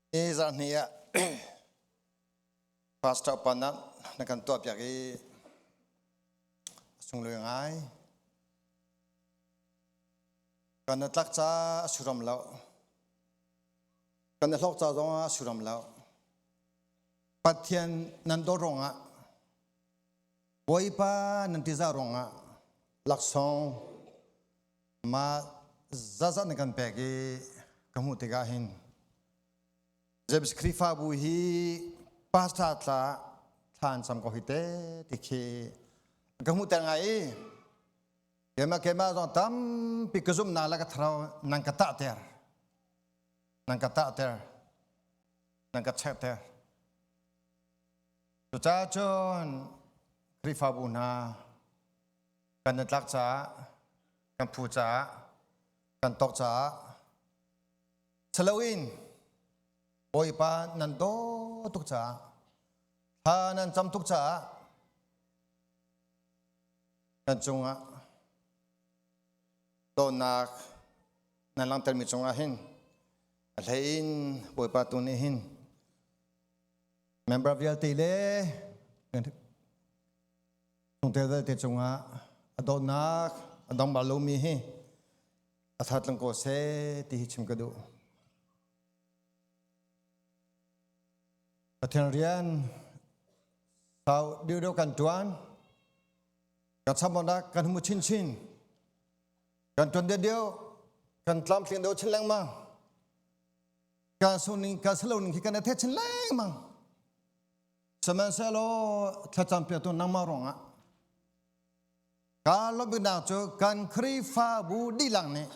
Hi zarhni ah pastor pa na na kan tuahpiak i a sunglawi ngai. Kan na tlak ca a suram lo. Kan na hlawk ca zong ah a suram lo. Pathian nan dawt ruangah Bawipa nan tizah ruangah laksawng Mah zazah na kan pek i ka hmuh tikah hin James Khrihfabu hi pastor tla thla an cam ko hi te ti khi ka hmuhter ngai i keimah keimah zong tampi ka zumhnak le ka thlarau nan ka tahter nan ka tahter nan ka chekter cucaah cun Khrihfabu hna kan i tlak caah kan phu caah kan tok caah saloin Bawipa nan daw tuk caah thla nan cam tuk caah kan cungah dawtnak nan langhtermi cungah hin a hlei in Bawipa tu nih hin member vialte le Chungtel vialte cungah a dawtnak a dong bal lomi hi a that lang ko seh ti hi chim ka duh. Pathian rian sau deuhdeuh kan tuan, kan chamawnak kan hmu chinchin, kan tuan deuhdeuh, kan tlamtling deuh chin lengmang, kan suning kan salo ning khi kan i the chin lengmang. Sihmanhsehlaw thlacam piaktu nangmah ruangah kaa lawmhbiknak cu kan Khrihfabu dihlak nih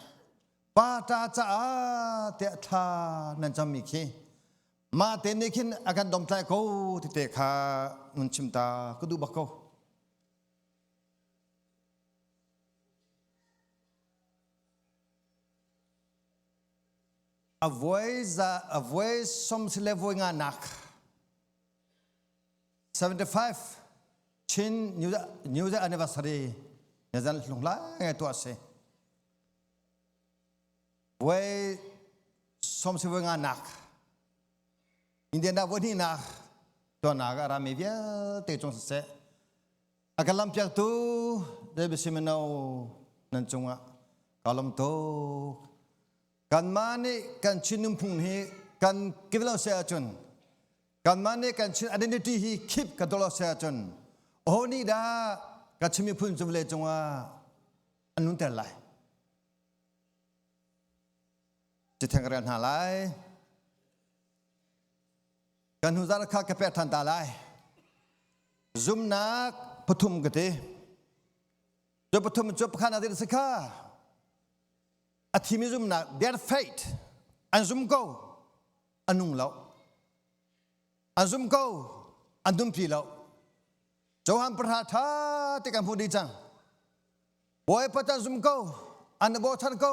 pata caah tiah thla nan cammi khi mah te nih khin a kan domtlai ko ti te kha nun chim ta ka duh bak ko. A voi za a voi som sile voi nga nak 75 Chin New Year anniversary na zan hlung lai ngai tuah si. Voi som si voi nga nak Indiana voi hnih nak tuahnak a rami vialte cung siseh a kan lampiaktu David Simino nan cungah ka lawm tuk. Kanmah nih kan Chin nunphung hi kan kivlo se ahcun kanmah nih kan Chin identity hi keep kan tuah lo se ahcun aho nih dah kan Chin miphun cu vawlei cungah an nunter lai? Citheng ka rel hna lai. Kan hnu zan kha ka pek ṭhan ta lai. Zumnak pathum ka ti. Cu pathum cu pakhat nak si kha. A thimi zumnak their faith an zum ko a nung lo an zum ko an dumpi lo Johan pahra tha te kan hmuh dih cang Bawipa tan zum ko an bochan ko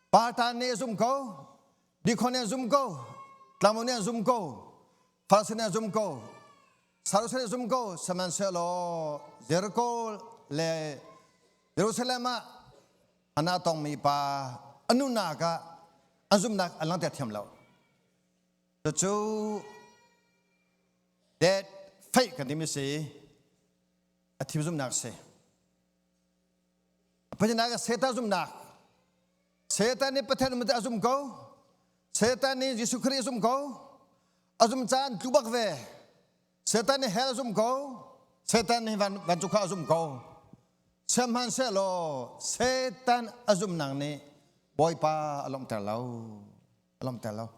Partan nih zum ko Dikhon nih zum ko Tlangmu nih zum ko Farsi nih zum ko Sadusi nih zum ko sihmanhsehlaw Jericho le Jerusalem ah Ana tongmi pa a nunnak ah an zumhnak an langhter thiam lo. Cucu dead faith kan timi si a thim zumhnak si. Pathian ah Satan zumhnak. Satan nih Pathian um a zum ko. Satan nih Jesuh Khrih a zum ko. A zum caan tlu bak ve. Satan nih hell a zum ko. Satan nih van vancung kha a zum ko. Sihmanhsehlaw Satan a zumnak nih Bawipa a lawmhter lo. A lawmhter lo.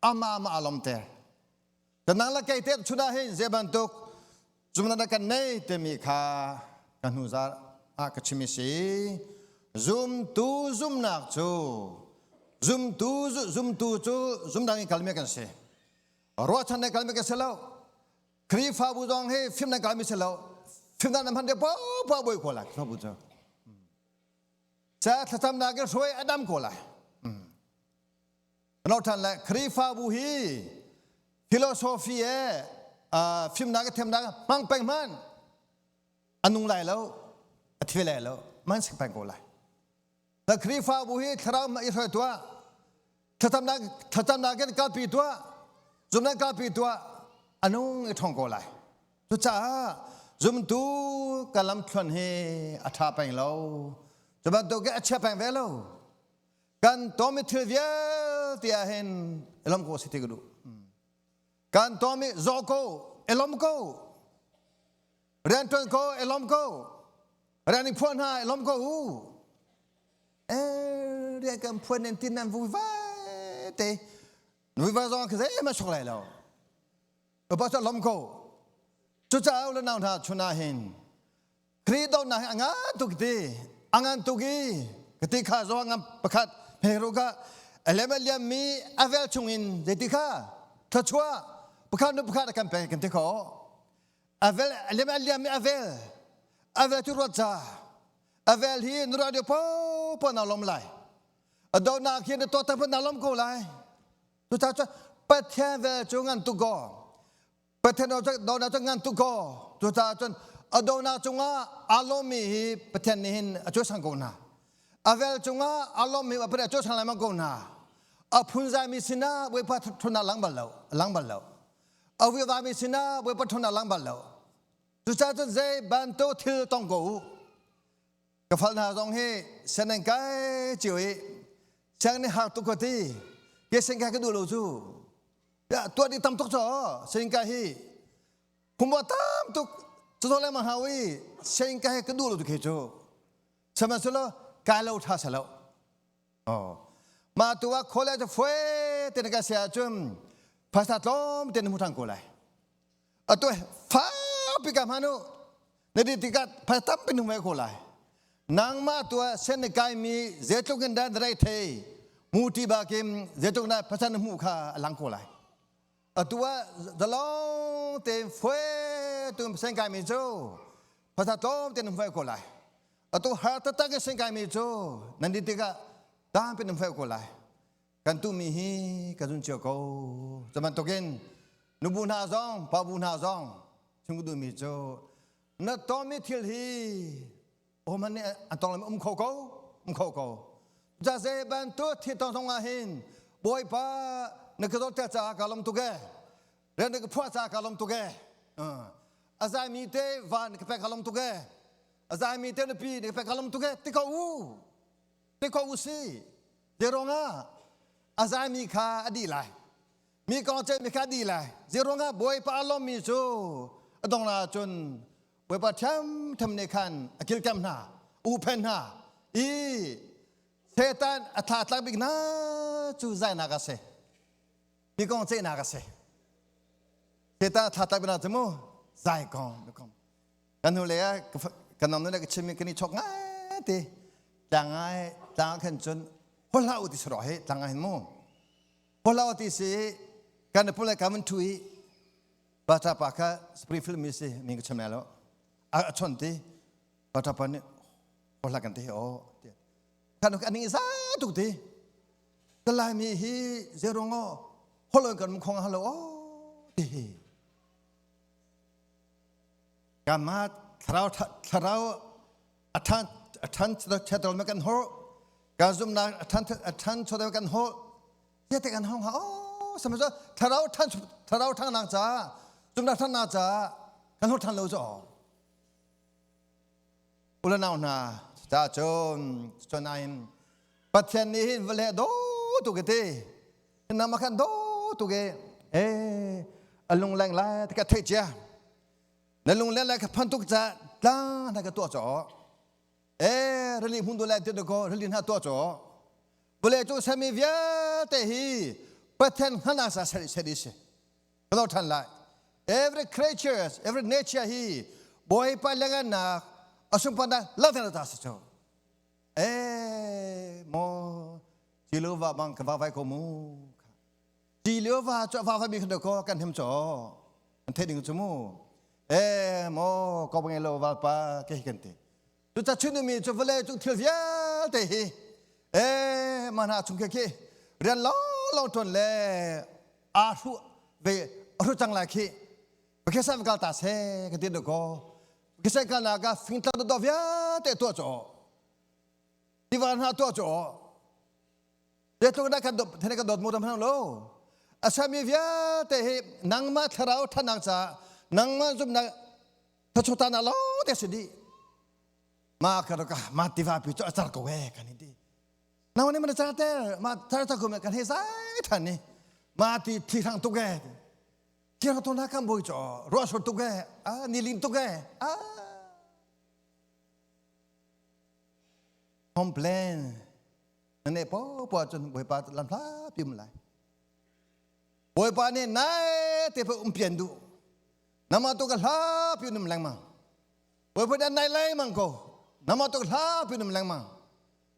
Amah amah a lawmhter. Kanang le kei te chun ah hin zei bantuk zumnak kan nei timi kha ka hnu zar ah ka chim i si. Zumtu zumnak cu zumtu zumtu cu zumdang in kalmi kan si. Ruahchan na kalmi kan si lo. Khrihfabu zong hi fim nan kalmi si lo. Fim nan hman de pa pa boi ko lai Khrihfabu cu. Ca thlacamnak in hruai a dam ko lai. Ano than le Khrihfabu hi philosophy e fimnak thiamnak hmang peng hman a nung lai lo a thi lai lo man sik peng ko lai. Na Khrihfabu hi thlarau i hruai tuah thlacamnak thlacamnak in kalpi tuah. Zumnak kalpi tuah anung i ṭhawng ko lai. Cucaah zumtu ka lamthluan hi a ṭha peng lo. Cu bantuk a chia peng ve lo. Kan tawmi thil vialte ah hin i lawm ko si ti ka duh. Kan tawmi zaw ko, i lawm ko. Rianṭuan ko, i lawm ko. Rian i phuah hna, i lawm ko u. Eh, rian kan phuan nan tin nan vui vai te. Vui vai zong khi zeihmanh sok lai lo. Upa cu lom ko. Cucaah le nau hna chun ah hin Khrih dawtnak hi a ngan tuk ti a ngan tuk i ka ti kha zo ngan pakhat hmeru ka alem a liam mi a vel chung in zeiti kha thluachuah pakhat nu pakhat a kan pek kan ti kho a vel alem a liam mi a vel a vel cu ruat ca a vel hi nu radio po po na lom lai a dawtnak hi na to ta na lom ko lai Cucaah cun Pathian vel cu ngan tuk kaw Pathian dawtnak cu ngan tuk kaw cucaah cun a dawtnak cungah aa lawmmi hi Pathian nih hin a cuasang ko hna. A vel cungah aa lawmmi Pathian a cuasang lengmang ko hna. A phunzaimi sinah Bawipa ṭhawnnak lang bal lo, lang bal lo. A vuivami sinah Bawipa ṭhawnnak lang bal lo. Cucaah cun zei bantuk thil tong ko u. Ka fal hna zong hi sen an kai cio i siang nih har tuk ka ti. Ke sen kai ka duh lo cu. Ya tuah ding tam tuk cho sen kai hi. Khumwa tam tuk cu le ma hau i sen kai ka duh lo tu khi cu. Sihmanhsehlaw kai lo tha selo. Oh. Ma tu ah khole cu fue te na ka sia cun phaisa tlawm te na hmu ṭhan ko lai. Atu fa pi ka hmanu na di tikah phaisa tampi na hmu ko lai. Nangmah tu ah sen na kai mi zeitluk in dah na rei thei mu ti ba kim zeitluk na phaisa na hmuh kha a lang ko lai. Atu ah zalong tein fue tu sen kai mi cu phaisa tlawm te na hmu ko lai. Atu har taktak in sen kai mi cu nan di tikah tampi na hmu ko lai. Kan tuhmi hi ka zun cio ko. Cu bantukin nubu hna zong, pabu hna zong chim ka duhmi cu na tonmi thil hi hohmanh nih an tong lomi um kho ko, um kho ko. Ca zei bantuk thil tong zong ah hin Bawipa na ka dawt caah ka lawm tuk ee. Rian na ka phuah caah ka lawm tuk ee. A zaimi te van ka pek ka lawm tuk ee. A zaimi te nupi na ka pek ka lawm tuk ee. Ti ko u. Ti ko u si. Zeiruangah a zaimi kha a dih lai. Mi kong ceihmi kha a dih lai. Zeiruangah Bawipa a lawmmi cu a donghnak ahcun Bawipa ṭhiamṭhiam nih khan a kilkamh hna, a uhphen hna i Satan a tha tlak bik hna cu zainak a si. Mi kong ceihnak a si. Satan a tha tlak bik hna cu mu zai kong, mi kong. Kan hnu lei ah kan nom le ka chimmi kan i chok ngai ti tlang ngai tlang khan cun hol hlah u ti saro hi tlang hin mu hol hlah u ti si kan pu le ka mun thu i pata pa kha Springfield mi si min ka chim lai lo a chon ti pata pa nih hol hlah kan ti o kan kan ning za tuk ti ka lai mi hi zerongo holon kan khong halo o ti hi Kanmah thlarau thlarau a ṭhan a ṭhan chatol ma kan hawh kan zumhnak a ṭhan a ṭhan chotol kan hawh tiah kan hong ha oh sihmanhsehlaw thlarau ṭhan thlarau ṭhangnak caah zumhnak ṭhannak caah kan hawh ṭhan lo cu u le nau hna ca cun cun nain Pathian nih hin vale do tu ke ti nama khan do tu ke e a lung leng lai ka theih cia na lung leng lai ka phan tuk ca tlang na ka tuah cho e rili hmun du lai ti ko rili hna tuah cho vale cu sami vialte hi Pathian hana sa seri seri si ka than lai every creatures every nature hi Bawipa lenganak asungpanak langhter ta si cho Eh maw ci va bang ka va vai ko mu ci lio va cho va vai mi khan ko kan hem cho an the ding chu mu eh maw ko bang lo va pa ke kan te tu cha chun mi chu vale chu thil vialte hi eh mana chung ke ke rian lo lo ton le a hru ve hru chang lai khi Pakistan kal ta se ka ti ko Pakistan kal na ka fingtlang do vialte tuah cho tiva hna tuah cho Zeitluk dah kan dawt thene kan dawt mu dam hang lo. A sami vialte hi nangmah thlarau ṭhatnak caah nangmah zumhnak thachawtanak lawng te si dih. Ma ka ka ma tiva pi cu a car ko e kan ti. Nang nih mana car ter ma tar ta kum kan he zai than ni. Ma ti thi thang tuk e. Thi thang tuk na kan boi cho ruah sur tuk e. A ni lin tuk e. A complain na ne po po cun Bawipa lam hla pi um lai. Bawipa nih nai te pa um pian duh. Nama tu ka hla pi um lengmang. Bawipa nih nai lengmang ko. Nama tu ka hla pi um lengmang.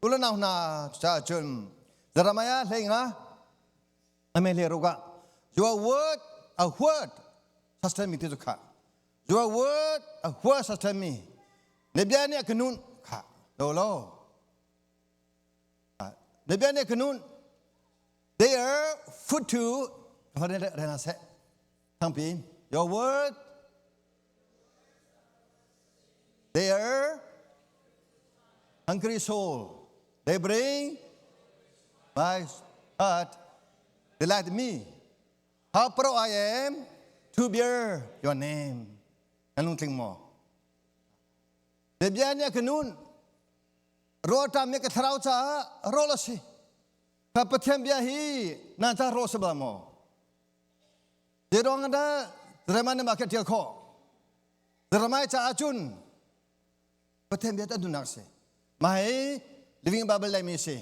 Ula nau hna cha cun Jeremiah hlei nga ame le ruka your word a word sustain me ti cu kha your word a word sustain me na bia nih a ka nun kha lo lo na bia nih a ka nun they are food to rena seh thangpi your word they are hungry soul they bring my heart delight me How proud I am to bear your name. Nan lungtling maw? Bia nih a ka nun. Rawlṭam nih ka thlarau caah rawl a si. Ka Pathian bia hi nan ca rawl si bal maw? Zeiruang dah Jeremiah nih mah kha ṭial khawh? Jeremiah caah cun Pathian bia cu an nunnak a si. Mah hi Living Bible leimi a si.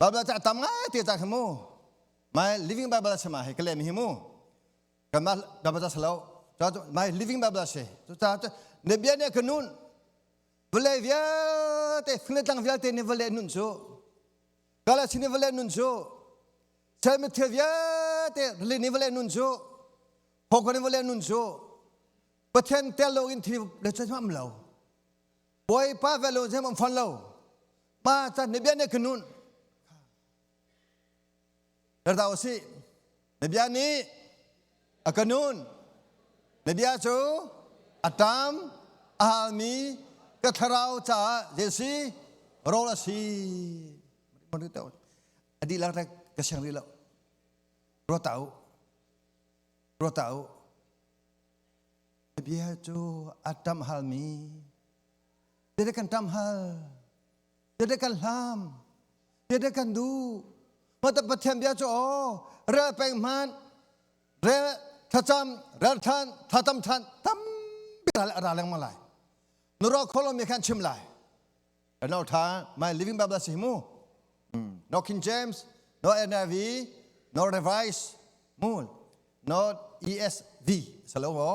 Bible ca tam ngai te ca khi mu. My Living Bible a si ma hi ka lehmi hi mu. Kanmah Bible ca si lo. My Living Bible a si. Cucaah na bia nih a ka nun. Vawlei vialte, fing le tlang vialte nih vawlei nun cu. Galaxy nih vawlei nun cu. Sermi thil vialte rili nih vawlei nun cu. Hawkon nih vawlei nun cu. Pathian tel lo in thil le cu am lo. Bawipa vel lo zem am fon lo. Ma can na bia nih ka nun. Rda usih. Na bia nih a ka nun. Na bia cu a tam a halmi ka thlarau caah zei rawl a si. A dihlak ka siang rih lo. Ruat ta u. Ruat ta u. Na bia cu a ṭam halmi. Zeidah kan ṭam hal? Zeidah kan hlam? Zeidah kan duh? Mata Pathian bia cu aw rel peng hmanh rel thlacam rel than thlacam than tampi ra ra lengmang lai. Na ruah kho lomi khan chim lai. No tha my living Bible si mu. No King James, no NIV, no Revised, mu, no ESV salo ho.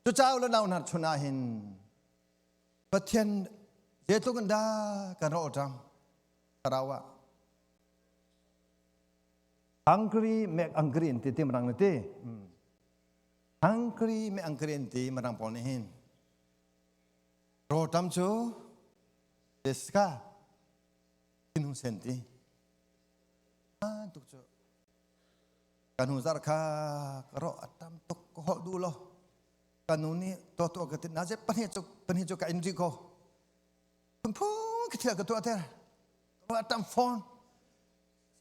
Cucaah lo nau hna chun ah hin Pathian zeitluk in dah kan rawh ṭang thlarau ah Hungary mek Hungary in ti ti marang na ti Hungary mek Hungary in ti marang pawl nih hin rawṭam cu Jessica thinhung sen ti tuk cu kan hnu zar kha ka rawh a tam tuk ka holh duh lo ka nu nih tuah tuah ka ti na je pahnih cu pahnih cu ka in rih ko phunphun ka thil ka tuah ter ka tam phone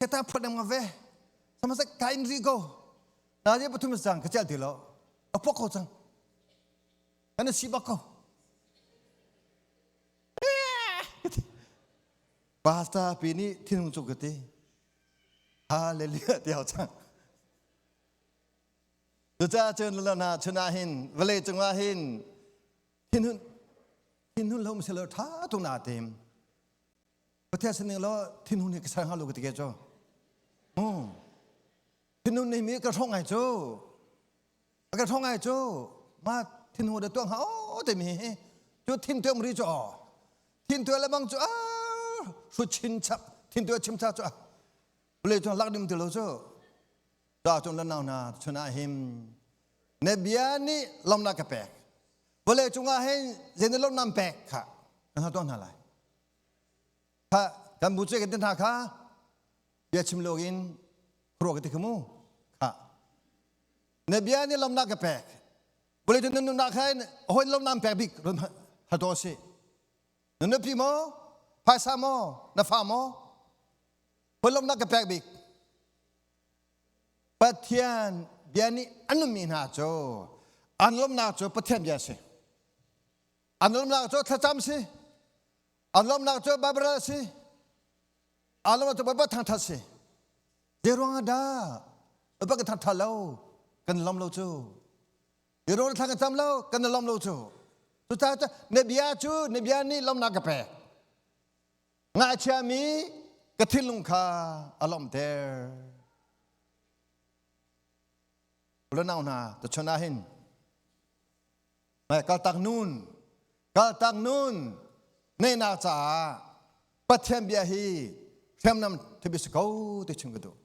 seta phot nga ve sama sa ka in rih ko na je pathum sang ka chel ti lo a pok ko cang kan si bak ko pastor pi nih thinhung cu ka ti hallelujah ti hau cang Cucaah cun lana chun ah hin vawlei cungah hin thinhun thinhun lo silo tha tuk na tim. Pathian sining lo thinhun hi ka ser hnga lo ka ti ke cu. Mu. Thinhun nih mi ka hrawng ngai cu. Ka hrawng ngai cu. Ma thinhun da tuang ha o te mi hi. Cu thin tuam ri cu o. Thin tuah le bang cu a hru chin chap thin tuah chim cha cu a. Vawlei cung lak dim ti lo cu. Ca cung lanau hna chun ah hin na bia nih lawmnak ka pek. Vawlei cungah hin zeitin lawmnak pek kha kan hal tuah hna lai. Kha kan bu cu kan ti hna kha bia chim lo in khuaruah ka ti kha mu. Kha na bia nih lawmnak ka pek. Vawlei cung nunnak kha hin hawi lawmnak pek bik run hal tuah sih. Na nupi maw, phaisa maw, na fa maw, hawi lawmnak ka pek bik. Pathian bia nih an nunmi hna cu an lawmhnak cu Pathian bia si. An lawmhnak cu thlacam si. An lawmhnak cu Bible si. An lawmhnak cu Bawipa thangthat si. Zei ruangah dah Bawipa kan thangthat lo kan lawm lo cu? Zei ruangah thla kan cam lo kan lawm lo cu? Cucaah na bia cu na bia nih lawmhnak ka pek. Ngaichiami ka thinlung kha a lawmhter. Ulanau hna, tuchun ah hin mai kaltak nun, kaltak nun neihnak caah Pathian bia hi hriamnam thibi si ko ti chim ka duh.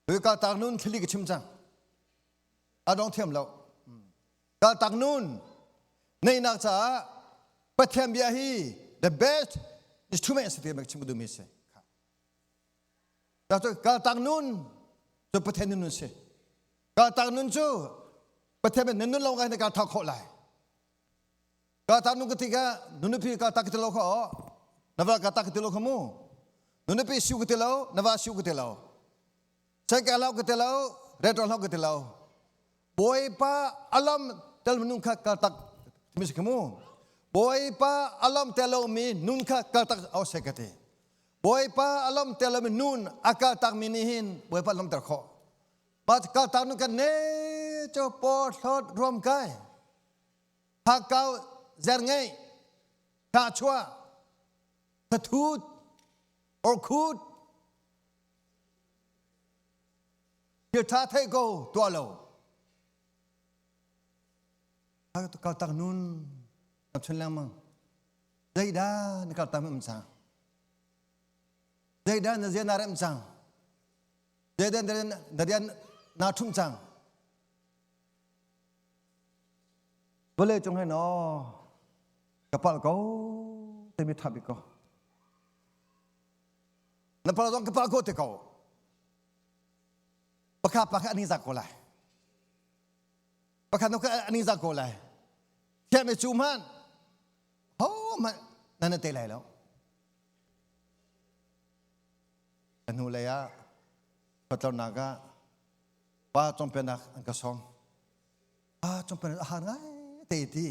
Tui kaltak nun thlili ka chim cang. A dong thiam lo. Kaltak nun neihnak caah Pathian bia hi the best instrument si ti chim ka duhmi si. Kaltak nun cu Pathian nun si. Kaltak nun cu Pathian nun nun lo ngai na kal thau khawh lai. Kaltak nun ka tikah nunupi kaltak ka ti lo kha o. Na va kaltak ka ti lo kha mu. Nunupi siu ka ti lo, na va siu ka ti lo. Sangka lau ka ti lo, retro hlau ka ti lo. Bawipa alam tel minung kha kaltak timi si mu. Bawipa alam tel lomi nun kha kaltak au se ka ti. Bawipa alam tel lomi nun a kaltak mi nih hin Bawipa lamter khawh. Ba kaltak nun kan ne cho por hlot ruam kai. Hakau zer ngei. Tha chua. Thathut. Orkhut. Thil ṭha theih ko tuah lo. Kaltak nun na chun lengmang. Zeidah na kaltak um cang? Zeidah na zia na remh cang? Zeidah na rian naa ṭhumh cang? Vawlei cung hin aw ka palh ko timi ṭha bik ko. Na palh zong ka palh ko te ko. Pakhat pakhat an za ko lai. Pakhat no an za ko lai. Thiam me chu man ho man na na te lai lo. Kan hnu lei ah patlonak ah pa cawmpianak an ka sawm. Pa cawmpianak a har ngai te ti.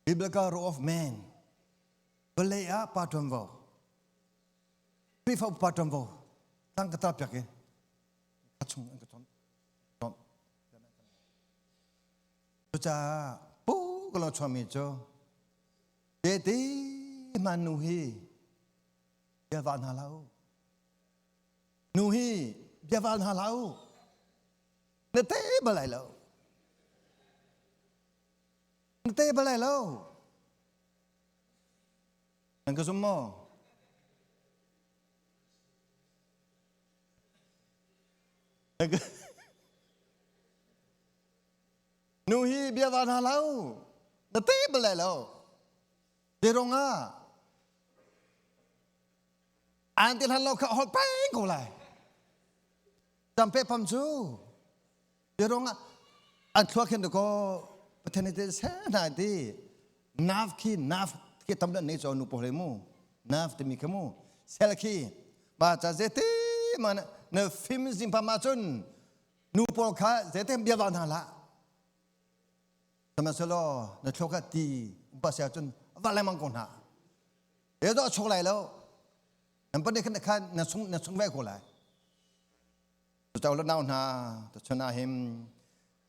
Biblical role of man. Vawlei ah pa ṭuanvo. Khrihfa upa ṭuanvo tang ka tar piak i ka chung an ka chawnh. Cucaah pu ka lo chuahmi cu te man nu hi bia va hna hlah u. Nu hi bia val hna hlah u. Na te bal lai lo. Na te bal lai lo. Nan ka zum maw? Nu hi bia va hna lo. Na te bal lai lo. Te rong ah an ti hlan lo kha hol peng ko lai. Tampe pam cu te rong ah an thluak hin ko Pathian te se hna ti naf khi naf khi tam dan nei cho nu po hle mu naf timi khi mu sel khi ba cha ze te ma na fim zing pa ma cun nu pawl kha ze te bia va hna la sihmanhsehlaw na thluak ah ti pa sia cun va lengmang ko hna e do chok lai lo nan pa ne khan khan na sung na sung ve ko lai Cucaah le nau hna tuchun ah hin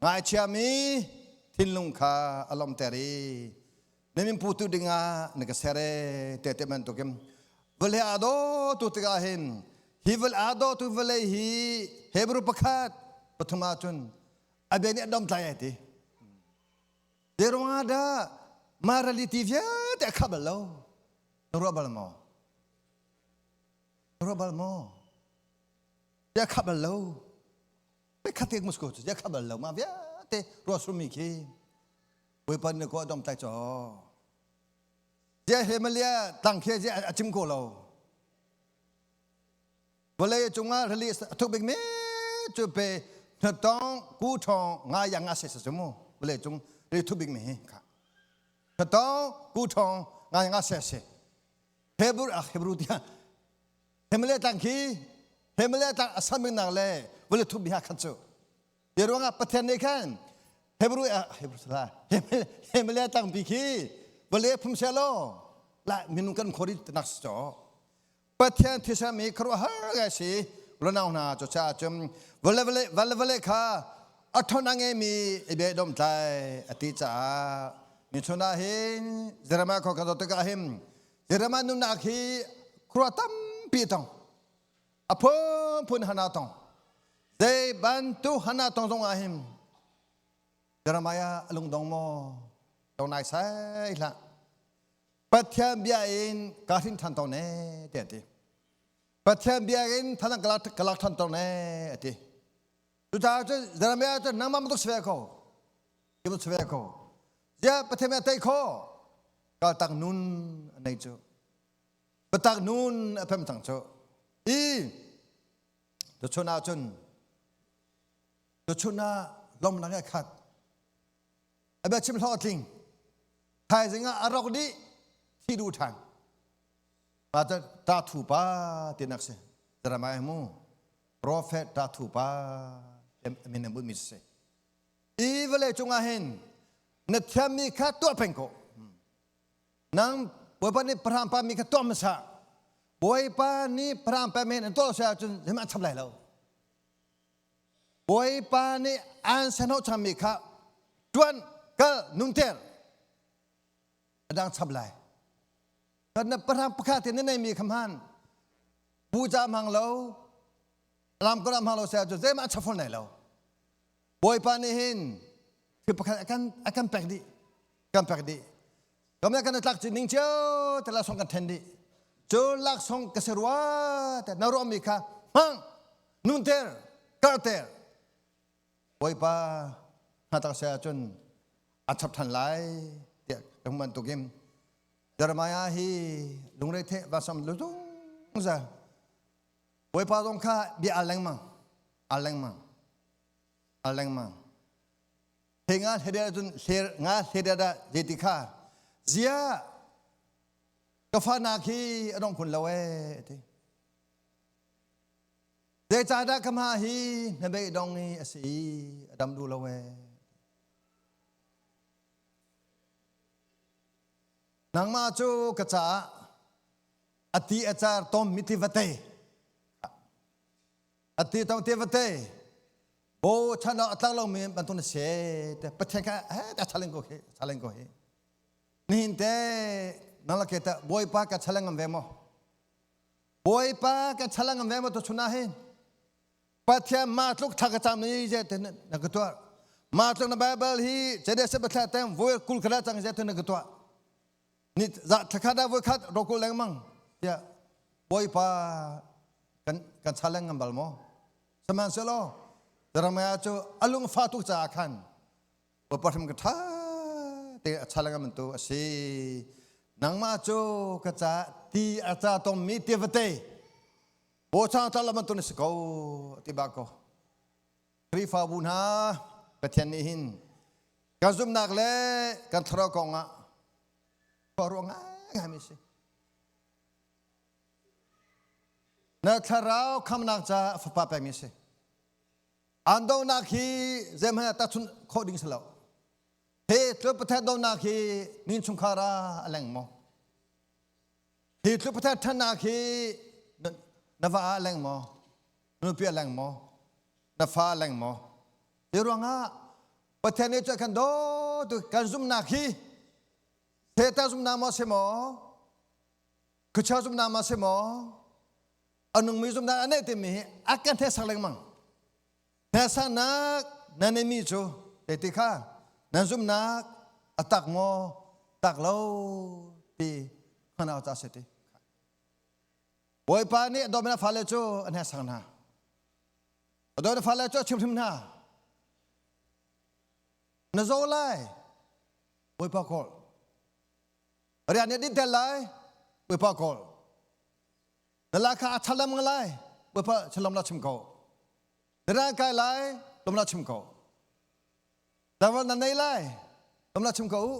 ngaichiami thinlung kha a lawmhter i na min putu dingah na ka ser e te te bantukin vawlei aa dawtu tikah hin hi vawlei aa dawtu vawlei hi Hebrew pakhat pathum ahcun a bia nih a domtlai ai ti. Zei ruangah dah mah reality vialte a khah bal lo? Na ruah bal maw? Na ruah bal maw? Bia kha bal lo. Pe khat te musko cu bia kha bal lo ma vialte ruah surmi khi Bawipa nih ko dom tai cho. Zia Himalaya tlang khi zia a chim ko lo. Vawlei cungah rili a thuk bik mi cu pe hnatong ku thong nga yang nga se se mu vawlei cung rili thuk bik mi hi kha. Hnatong ku thong nga yang nga se se. Hebrew ah Hebrew tiah Himalaya tlang khi Himalaya tlang a samiknak le Vale thu bia khat cu. Ti ruangah Pathian nih khan Hebrew Hebrew salah Himalaya tlangpi khi vale phum se law la minung kan khori nak so Pathian thisa mi khuaruahhar ngai si lunau hna cu cha cun vale vale vale vale kha a thon a ngeimi i be dom tlai a ti caah ni chun ah hin Jeremiah kho kan zoh tikah hin Jeremiah nunnak hi khuaruah tampi tong a phunphun hana tong zei bantuk hana tong zong ah hin Jeremiah a lungdong maw dong nai sai hlah Pathian bia in ka hrin ṭhan tawn e tiah a ti. Pathian bia in thanang ka lak ṭhan tawn e a ti. Cucaah cun Jeremiah cu nangmah bantuk si ve ko. Ki bantuk si ve ko. Ziah Pathian bia tei kho kaltak nun a nei cu. Biatak nun a pem cang cu. I tuchun ah cun tuchun ah lawmnak he khat a biachim hlawhtling thaizing ah a rok dih thi duh ṭhan pa ta ta thu pa tinak si Jeremiah mu prophet ta thu pa min an mi si i vawlei cungah hin na thiammi kha tuah peng ko nang bawipa nih pahram pa mi kha tuah hmasa bawipa nih pahram pa men an tuah lo ahcun zeihmanh an chap lai lo Bawipa nih an senho changmi kha ṭuan kal nunter a dang chap lai. Kan na pahrang pakhat te na neimi kha hman puja hmang lo lam ko hmang lo se cu zeimah a chafol nei lo. Bawipa nih hin thil pakhat a kan a kan pek dih kan pek dih. Kam le kan tlak ning cio te laksawng kan then dih. Cu laksawng ka si rua te na ruahmi kha hmang nunter karhter Bawipa hnatak se ahcun a chap than lai tiah ka hmuh bantukin Jeremiah hi lungre the vasam zungzal Bawipa zong kha bia al lengmang al lengmang al lengmang he nga hle cun hler nga hle da zeiti kha zia ka fa nak hi a dong khun lo e ti Zeicahdah ka hma hi hnabei dong i a si i a dam duh lo ee. Nangmah cu ka caah a ti a car tom mi ti vate a ti tom ti vate bo chan ah a tlak lomi bantuk na si te Pathian kha he ta challenge ko hi challenge ko hi nihin te nang lake ta Bawipa ka challenge ngam ve maw Bawipa ka chalang am ve ma to chuna hin Pathian ma tluk tha ka cam ni je te na ka tuah ma tluk na Bible hi chede se bathla teng voi kul khala chang je te na ka tuah ni za thakha da voi khat rokul lengmang tia Bawipa kan kan chalang ngam bal mo sihmanhsehlaw Jeremiah cu alung fa tuk caah khan Bawipa hrim ka ṭha te a chal ngam tu a si. Nangmah cu ka ca ti a ca tommi tivate bawchang tla lam tu na si ko ti ba ko. Khrihfabu hna Pathian nih hin kan zumhnak le kan thlarau kong ah khuaruah ngaingai mi si. Na thlarau khamnak ca fapa pekmi si. An donak hi zeihmanh ah tahchunh khawh ding si lo. Hi tluk Pathian donak hi nin chungkhar ah a leng maw? Hi tluk Pathian ṭhatnak hi na va ah a leng maw? Nupi a leng maw? Na fa a leng maw? Hi ruangah Pathian nih cu kan dawtu kan zumhnak hi Satan zumhnak maw si maw? Khuachia zumhnak maw si maw? A nungmi zumhnak a neih timi hi a kan hneksak lengmang. Hneksaknak na neihmi cu zeiti kha nan zumhnak a tak maw tak lo ti hngalh ca si ti. Bawipa nih a dawtmi fale cu a hneksak hna. A dawtmi fale cu a chimhrim hna. Na zaw lai, Bawipa kawl. Rian nih dinter lai, Bawipa kawl. Na la kha a thalam lai, Bawipa shalom la chim ko. Na ran kai lai, lom la chim ko. Dawal na nei lai, lom la chim ko u.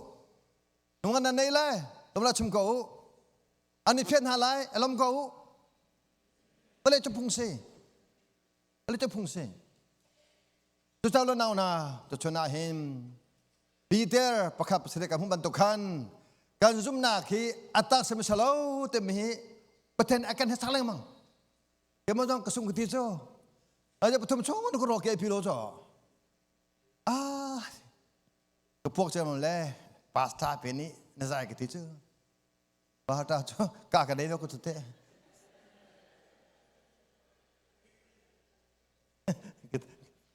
Nungan na nei lai, lom la chim ko u. An i phiat hna lai, lom ko u. Vale cu phung si. Ale te phung si. Cu lo nau na tu chun ah hin Peter pakhat pasarih ka hmuh bantuk khan kan zumnak hi atak sami salo timi hi Pathian a kan sak lengmang. Kemo zong ka sung ka ti cu. Aja pathum chung nu ka ro ke pi lo cho. Ah ka puak cem le pastor pe ni na zai ka ti cu. Pastor cu ka ka dei lo ka tu te.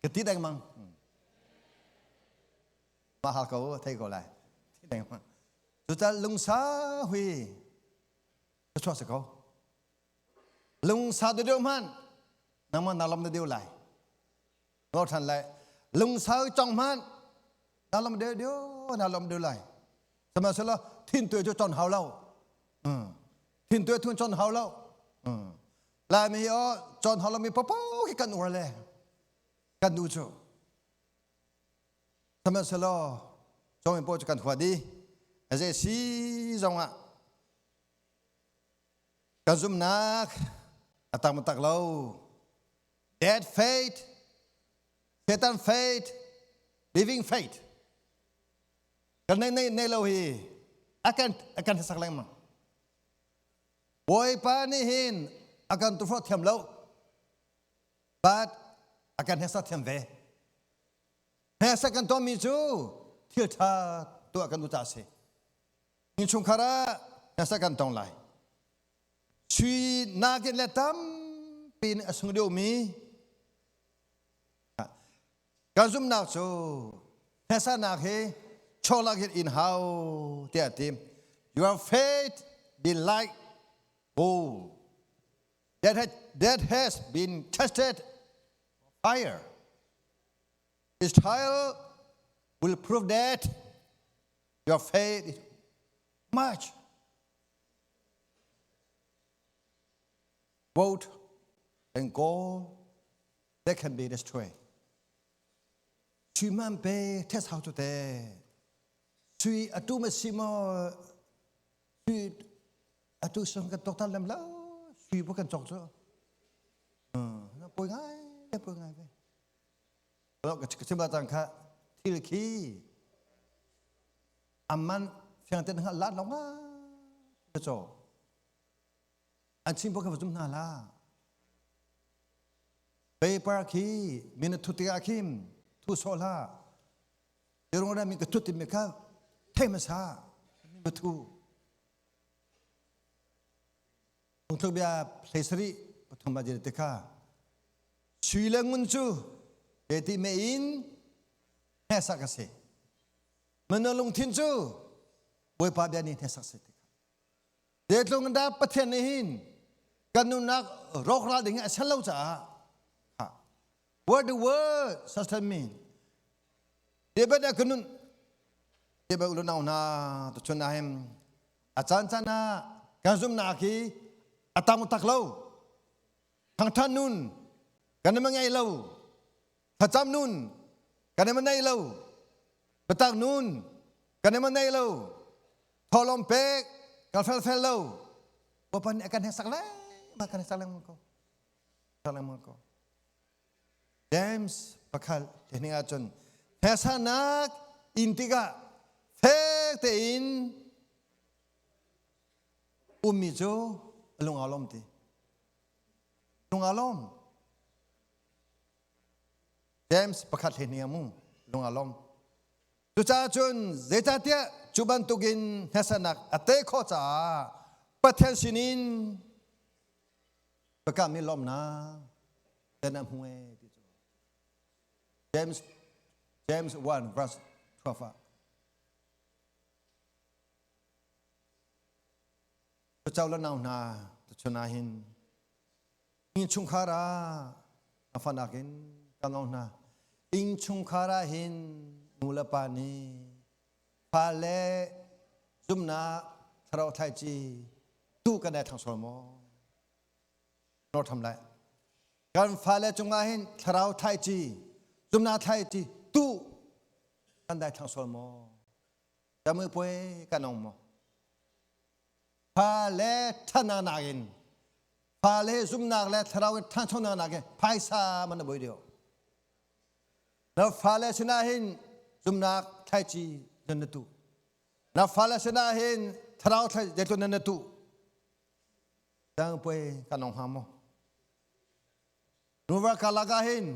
Ka ti dengmang. Mah hal ko thei ko lai. Ti dengmang. Cucal lungsa hui ka chuak si ko. Lungsa deuh hmanh nangmah na lam na deu lai. Ngor than lai. Lungsau cong hmanh na lam deu deu na lam deu lai. Sihmanhsehlaw thin tuai cu chon hau lo. Thin tuai thun chon hau lo. Laimi hi aw chon hau lomi popo hi kan ur le kan nu cu. Sihmanhsehlaw cong in paw cu kan hua di. Aze si zong ah kan zumnak a tak tak lo. Dead faith, Satan faith, living faith. Kan nei nei nei lo hi a kan a kan sak lengmang. Bawipa nih hin a kan tufro thiam lo. But a kan hesa thiam ve. Hesa kan tuahmi cu thil ṭha tuah kan uta si. Innchungkhar ah hesa kan tong lai. Sui nakin le tampi in a sung deuhmi kan zumhnak cu hnesanak hi chawlak in in hau tiah a ti. Your faith be like gold that has, that has been tested fire. This trial will prove that your faith is much Vote and gold that can be destroyed. Sui man pe test hau tu te. Sui atu ma si mo sui atu sang kan tok tan lem lo sui bu kan chok chu. Na poi ngai poi ngai ve. Lo ka chim tang kha thil khi amman fiang ten hngal lat lo nga cho an chim ka zum hna la paper khi min thu tikah khim thu so la irong ra mi ka thut mi kha thei ma sa mi thu Phungthluk bia hlei 3 pathum ah te kha sui le ngun cu te ti me in hnesak a si Minung lungthin cu Bawipa bia nih hnesak si ti kha. Zeitlung dah Pathian nih hin kan nunnak rawkral ding a ser lo caah what the word sustain me David a kanun David ulu nau hna tu chun ahim a caan caan ah kan zumnak hi a tang tak lo thangthan nun kan ma ngei lo thlacam nun kan i nei lo biatak nun kan i nei lo thawhlawm pek kan felfel lo Bawipa nih a kan sak lengmang kan sak lengmang ko sak lengmang ko James pakhat lehning ahcun hnesanak in tikah fek tein ummi cu lung aa lawm ti lung aa lawm James pakhat hlei hniang mu lung aa lawm. Cucaah cun zeicahtiah cu bantukin hnesanak a tei khawh caah Pathian sinin biakammi lawmnak ten a hmu e ti cu. James James 1 verse 12 ah Cucau le nau hna tuchun ah hin Innchungkhar ah a fanak in kan ong hna. Innchungkhar ah hin nu le pa nih fale zumnak thlarau thlaici tu kan ai thang sual maw? Nor tham lai. Kan fale cungah hin thlarau thlaici zumnak thlaici tu kan dai thang sual maw? Tamu puai kan ong maw? Fale ṭhanak nakin. Fale zumnak le thlarau in ṭhanchonak nak in phaisa man na boi deuh. Na fale sinah hin zumnak thlaici nan na tuh. Na fale sinah hin thlarau thlai zeitluk nan na tuh. Dang puai kan ong hnga maw? Nuva karlak ah hin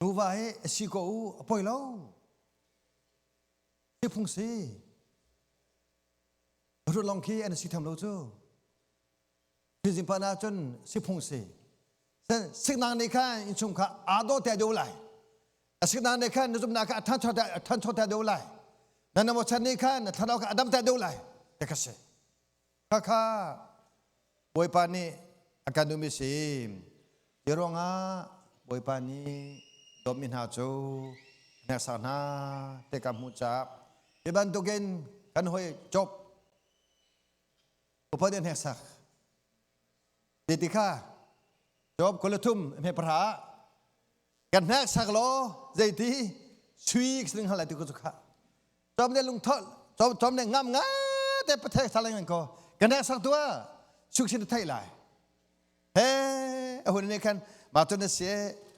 nuva hi a si ko u a poi lo. Si phung si. Rut long khi an si tham lo cu. Thizing pa na cun si phung si. Siknak nih khan innchung kha aa daw te deuh lai. A siknak nih khan na zumnak kha a ṭhancho te deuh lai. Na namo chan nih khan na thlarau kha a dam te deuh lai. Te kha si. Khakha Bawipa nih a kan duhmi si. Hi ruangah Bawipa nih dawtmi hna cu hneksak hna te ka hmuh caah hi bantukin kan hawi Job upa nih a hneksak. Ti ti kha Job 23 hme pahra kan hneksak law zeiti sui sling hal lai ti ku cu kha Tom ne lungtho tom tom ne ngam nga te pathek salang ko kana sak tua suk sin thai lai he ahun ne khan ma ton na sie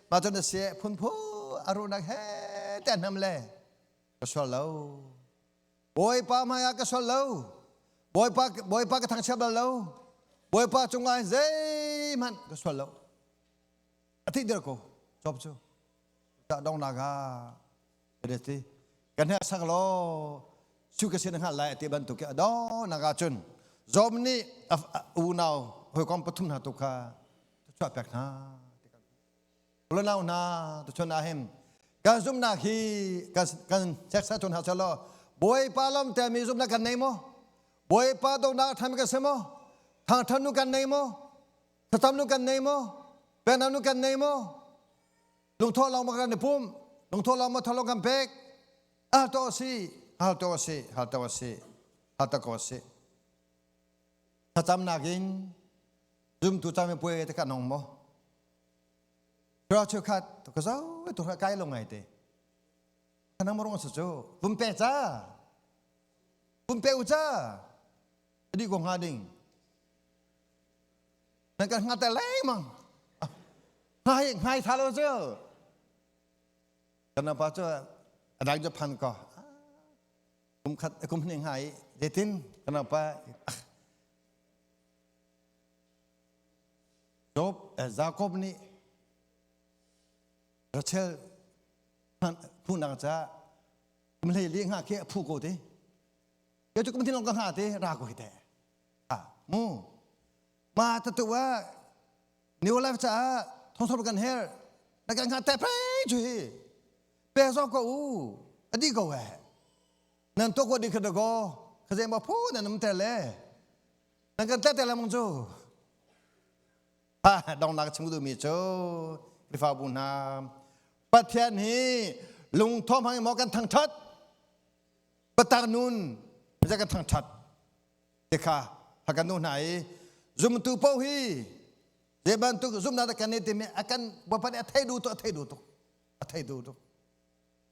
ma ton na sie phun phu aru nak he te nam le ka sual lo bawipa maya ka sual lo bawipa bawipa ka thang chiap lo bawipa cungah zeihmanh ka sual lo a thi der ko job cu ta dong naga ti kan he sak law su ka sin hngal lai ti bantuk a do nak ah cun Job nih unau hawikom pathum hna tu kha chuah pek hna unau hna tu chun ah hin kan zumnak hi kan cheksa chun ha chalo Bawipa lom te mi zumnak kan nei maw Bawipa donak tham kan si maw thangthan nu kan nei maw thlacam nu kan nei maw penam nu kan nei maw Lungthawh lawng kan i pum, lungthawh lawng ma tholong kan pek. Hal to si, hal to si, hal to si, hal to ko si. Thlacamnak in zumtu cami puai te kan ong mo. Ra chu khat to ka zo to kai lo ngai te. Kanang morong sa chu vum pe cha. Vum pe u cha. Adi ko nga ding. Nan kan hnga te lengmang. Ngai ngai tha lo cu. Kan pa cu a dang cu phan ko. Kum khat kum hnih ngai zeitin kan pa Job Jacob nih Rachel phunak ca kum hlei li nga khi a phu ko te. Ke cu kum thin long ka nga te ra ko hi te. Mu ma ta tu ah new life caah thongthor kan her na kan nga te pei chu hi pe zo ko u adi ko he nan to ko di kha ko khaze ma phu nan um te le nan kan te te le mong chu ha dong nak chim du mi chu Khrihfabu hna Pathian hi lungthawm hang mo kan thang that patak nun kan thang that te kha kan nu hna i zumtu paoh hi zei bantuk zumnak kan nei timi a kan Bawipa nih a thei duh tuk a thei duh tuk a thei duh tuk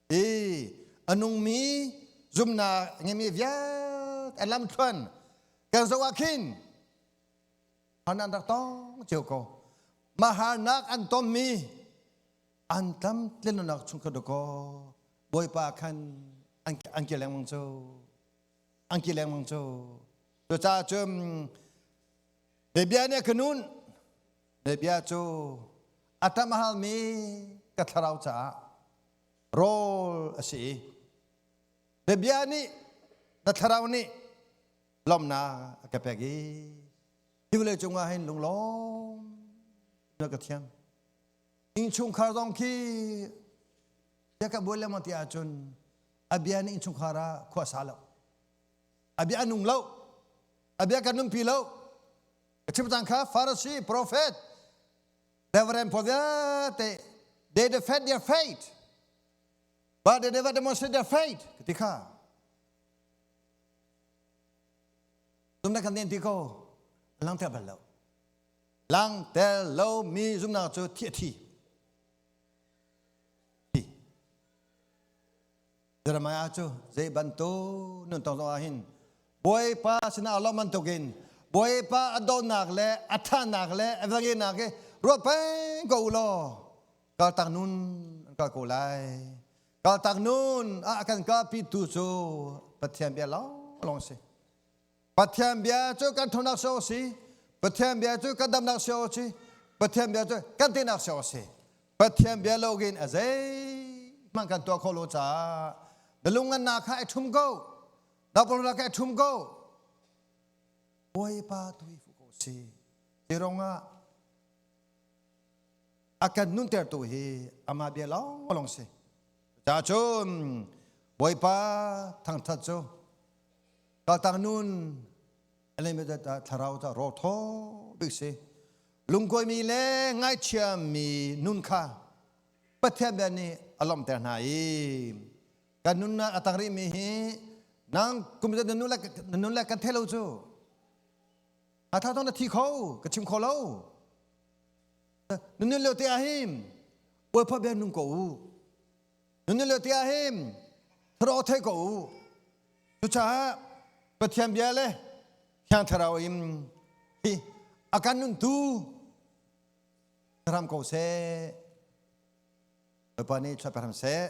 i a nungmi zumnak ngeimi vialte a lamthluan kan zoh ah khin an rak tong cio ko maharnak an tonmi an tlam tlinnak chung kha dakaw Bawipa khan an ke lengmang cu an ki lengmang cu cucaah cun bia nih a ka nun bia cu a tam a halmi ka thlarau caah rawl a si i bia nih na thlarau nih lawmhnak a ka pek i hi vawlei cungah hin lunglawm na ka thiang innchungkhar zong khi bia ka buai lengmang ti ahcun a bia nih innchungkhar ah khua sa lo a bia a nung lo a bia kan nunpi lo ka chim cang kha Pharisee prophet reverend pawl vialte they defend their faith but they never demonstrate their faith ti kha zumnak kan den ti ko langter bal lo langter lo mi zumnak cu thi a thi Jeremiah cu zei bantuk nun tong zong ah hin Bawipa sinah lawm bantukin. Bawipa a dawtnak le a ṭhatnak le a velngeihnak hi ruat peng ko u law kaltak nun an kal ko lai. Kaltak nun ah a kan kalpitu cu Pathian bia lawnglawng a si. Pathian bia cu kan ṭhawnnak sio a si. Pathian bia cu kan damnak sio a si. Pathian bia cu kan teinak sio a si. Pathian bia loin a zeihmanh kan tuah khawh lo caah na lungngannak kha i ṭhum ko. Na pawlnak kha i ṭhum ko. Bawipa tu hi fuh ko si. Hi rongah a kan nuntertu hi amah bia lawnglawng si. Ca cun Bawipa thangthat cu kaltak nun unlimited thlarau ca rawl thaw bik si. Lungkuaimi le ngaichiami nun kha Pathian bia nih a lawmhter hna i kan nunnak a tang rihmi hi nang kum na nun le na nun le kan thei lo cu a tha na thi kho ka chim kho lo na nun lio te ah hin Bawipa bia nung ko u na nun lio te ah hin thlarau thei ko u cucaah Pathian bia le Thiang Thlarau in hi a kan nuntu ram ko seh Bawipa nih chuah pe hram seh.